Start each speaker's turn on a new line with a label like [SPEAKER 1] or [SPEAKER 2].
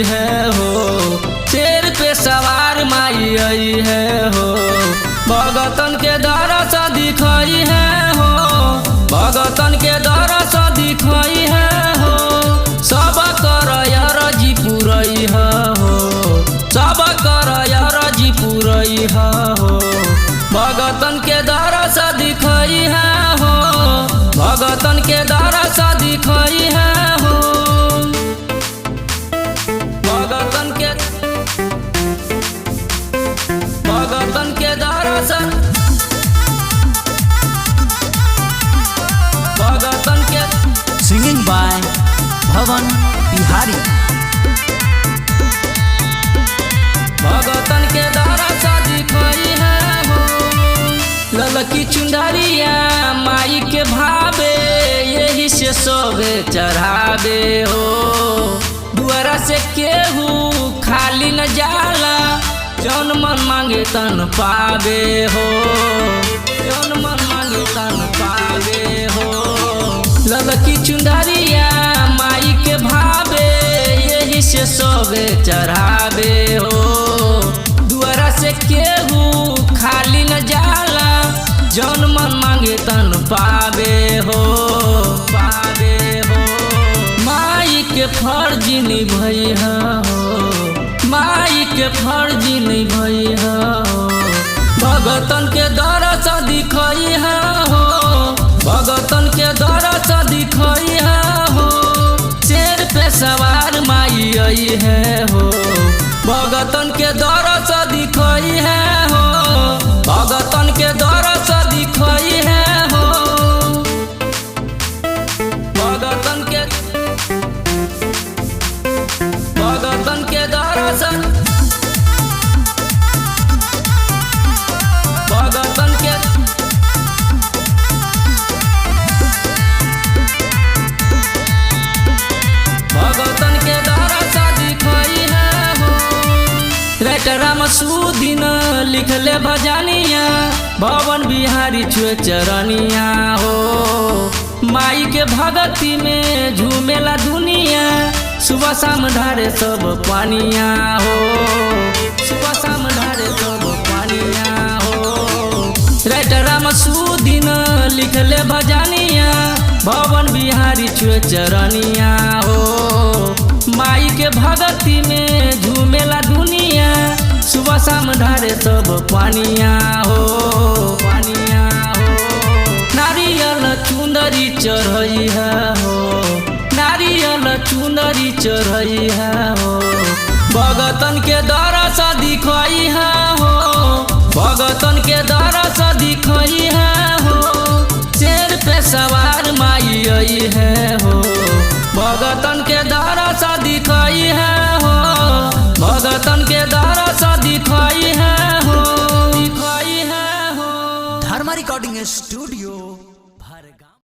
[SPEAKER 1] आई है हो, शेर पे सवार माई आई है हो। भगतन के दरस दिखाई है हो, भगतन के दरस दिखाई है हो। सब कर अरजी पुरई हो, सब कर अरजी पुरई हो। भगतन के दरस दिखाई है हो, भगतन के दरस दिखाई है हो। भगतन के दरस, भगतन के।
[SPEAKER 2] सिंगिंग बाय भवन बिहारी।
[SPEAKER 1] भगतन के दरस दिखाई है हो। ललकी चुंदरिया माई के भावे, यही से सोभे चढ़ावे हो। दुआरा से केहू खाली न जाला, जौन मन मांगे तन पावे हो, जौन मन मांगे तन पावे हो। ललकी चुंदरिया माई के भावे, यही से सोभे चढ़ावे हो। दुआरा से केहू खाली न जाला, जौन मन मांगे तन पावे हो, पावे हो। माई के फर्ज निभई हो, माई के फर्ज निभई हो। भगतन के दरस दिखाई है हो, भगतन के दरस दिखाई है हो। शेर पे सवार माई आई है हो, भगतन के दरस दिखाई है हो, भगतन के दरस दिखाई है हो। भगतन के, भगतन के दरस, भगतन के। भगतन के दरस दिखाई है हो। राइटर मसूदीन लिखले भजनिया, भवन बिहारी छुए चरनिया हो। माई के भगती में झूमेला दुनिया, सुबह शाम ढारे सब पानिया हो, सुबह शाम ढारे सब पानिया हो। राइटर मसूदीन लिखले भजनिया, भवन बिहारी छुए चरनिया हो। माई के भगती में झूमेला दुनिया, सुबह शाम ढारे सब पानिया हो, पानिया हो। नारियल चुंदरी चढ़ई है हो, नारियल चुंदरी चढ़ई है हो। भगतन के दरस दिखाई है हो, भगतन के दरस दिखाई है हो। शेर पे सवार माई आई है हो, भगतन के दरस दिखाई है हो, भगतन के दरस दिखाई है हो, दिखाई है हो।
[SPEAKER 2] धर्मा रिकॉर्डिंग स्टूडियो।